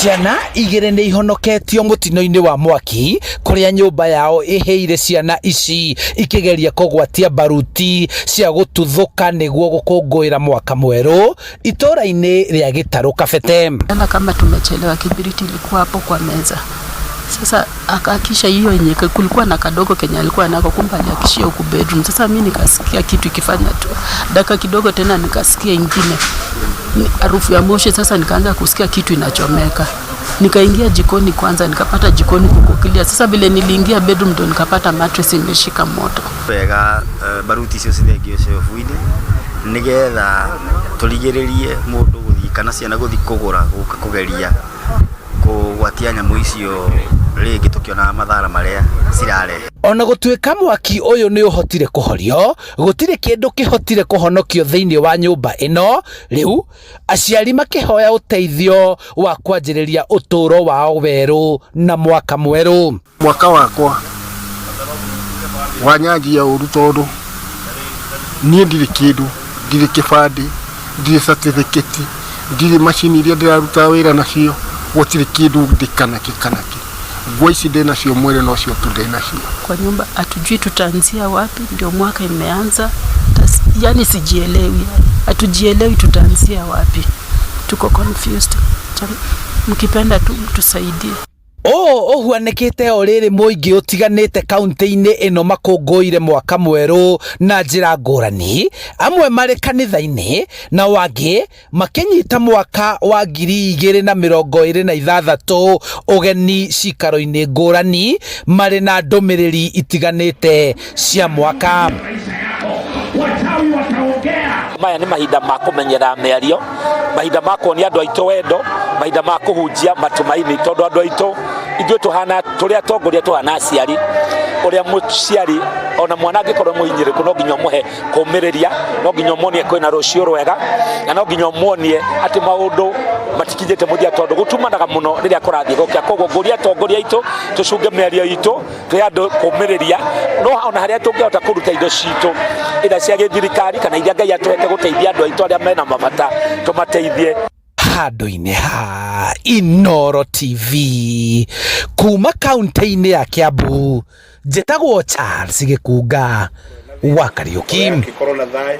Ciana igĩrĩ nĩ ihonoketio mũtino-inĩ wa mwaki kũrĩa nyũmba yao ĩhĩire ciana ici ikĩgeria kũgwatia baruti cia gũtuthũka nĩguo gũkũngũĩra mwaka mwerũ itũũra-inĩ rĩa Gĩtarũ Kabete. Tena kama tumechelewa, kibiriti ilikuwa hapo kwa meza. Sasa akaakisha hiyo yenye kulikuwa na kadogo kenye alikuwa nako, kumbe aliakishia huku bedroom. Sasa mi nikasikia kitu ikifanya tu dakika kidogo, tena nikasikia ingine harufu ya moshi. Sasa nikaanza kusikia kitu inachomeka. Nikaingia jikoni kwanza, nikapata jikoni kuko clear. Sasa vile niliingia bedroom ndo nikapata mattress imeshika moto. Wega baruti icio cithengio shelf-inĩ nĩgetha tũrigĩrĩrie mũndũ gũthiĩ kana ciana gũthiĩ kũgũra gũka kũgeria kũgwatia nyamũ icio rĩngĩ tũkĩonaga mathara marĩa cirarehe. Ona gũtuĩka mwaki ũyũ nĩ ũhotire kũhorio, gũtirĩ kĩndũ kĩhotire kũhonokio thĩinĩ wa nyũmba ĩno. Rĩu aciari makĩhoya ũteithio wa kwanjĩrĩria ũtũũro wao werũ na mwaka mwerũ. Mwaka wakwa wanyanjia ũru tondũ niĩ ndirĩ kĩndũ, ndirĩ kĩbandĩ, ndirĩ certificate, ndirĩ macini iria ndĩraruta wĩra nacio, gũtirĩ kĩndũ ndĩ kana kĩ kana kĩ. Nguo ici ndĩ nacio mwĩrĩ nocio tu ndĩ nacio. Kwa nyumba hatujui tutaanzia wapi, ndio mwaka imeanza. Yani sijielewi, hatujielewi tutaanzia wapi, tuko confused. Mkipenda tu mtusaidie. Ũũ ũhuanĩkĩte o rĩrĩ mũingĩ ũtiganĩte kaunti-inĩ ĩno makũngũĩire mwaka mwerũ na njĩra ngũrani, amwe marĩ kanitha-inĩ nao angĩ makĩnyita mwaka wa 2026 ũgeni cikaro-inĩ ngũrani marĩ na ndũmĩrĩri itiganĩte cia mwaka. Maya nĩ mahinda ma kũmenyera mĩario, mahinda ma kuonia andũ aitũ wendo, mahinda ma kũhunjia matumaini, tondũ andũ aitũ ithuĩ tũhana tũrĩ atongoria, tũhana aciari. Ũrĩa mũciari ona mwana angĩkorwo mũhinyĩrĩku, no nginya ũmũhe kũmĩrĩria, no nginya ũmuonie kwĩna rũciũ rwega, na no nginya ũmuonie atĩ maũndũ matikinyĩte mũthia, tondũ gũtumanaga mũno rĩrĩa kũrathiĩ gũkĩa. Koguo ngũria atongoria aitũ tũcunge mĩario itũ, twĩ andũ kũmĩrĩria, no ona harĩa tũngĩhota kũruta indo citũ ira cia gĩthirikari kana iria Ngai atũhete gũteithia andũ aitũ arĩa mena mabata, tũmateithie. Handũ-inĩ ha Inooro TV kuma kaunti-inĩ ya Kiambu, njĩtagwo Charles Gĩkunga wa Kariũki. Angĩkorwo na thayũ.